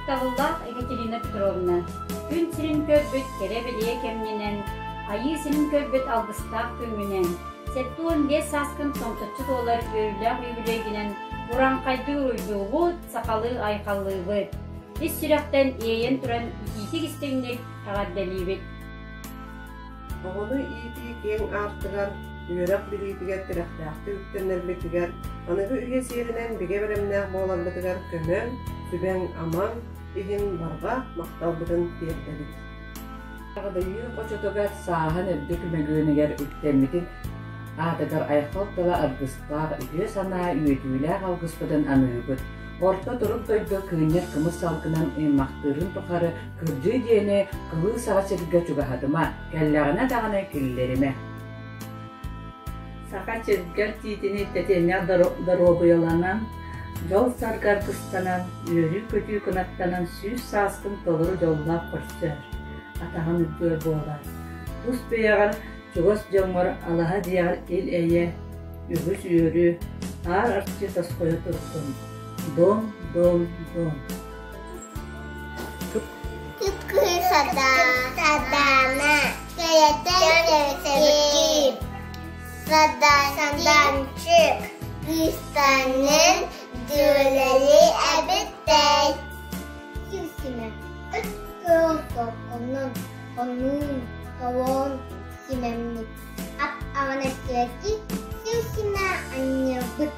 Ытыктабыллаах Екатерина Петровна, күн сирин көрбүт кэрэ-бэлиэ кэмҥинэн, айыы сирин көрбүт алгыстаах күҥҥүнэн, 75 сааскын томточчу туолар үөрүүлээх үбүлүөйгүнэн урааҥхайдыы уруйдуубут, сахалыы айхаллыыбыт. Ис сүрэхтэн иэйэн туран итиитик-истиҥник эҕэрдэлиибит. Оҕону иитии киэҥ аартыгар, үөрэх билиитигэр тирэхтээхтик үктэнэрбитигэр, аныгы үйэ сиэринэн бигэ бэлэмнээх буоларбытыгар көмөҥ, сүбэҥ-амаҥ иһин барҕа махталбытын тиэрдэбит. Аҕадайыы хочотугар сааһын үрдүк мөгүөнүгэр үктэммитин аатыгар айхал тыла аргыстаах үтүө санаа үөтүүлээх алгыспытын аныыбыт. Орто турук дойду кыынньар кымыс салгынан ыймахтыырын тухары кырдьыы диэни кылыы саҕа сиргэ чугаһатыма, кэллэҕинэ даҕаны киллэримэ. Саха чиргэл тиитини тэтиэнэх доруобуйаланан, дьол-саргы аргыстанан, үөрүү-көтүү кынаттанан 100 сааскын толору дьоллоох көрсөр, атаҕын үрдүгэр буолар. Тус бэйэҕэр, чугас дьоҥҥор алаһа дьиэҕэр ил-эйэ, үгүс үөрүү, аар арчы тосхойо турдун. Дом, дом, дом. Кыыс Садаана, кэрэтэ Сэргиир, Садаанчык, кыыстанын дьүөлэли эбитэй. Симэ, ыт кыыл сокконон, хонуун, толоон симэммит, ап-аҕын эттиэки, симэ анньыбыт.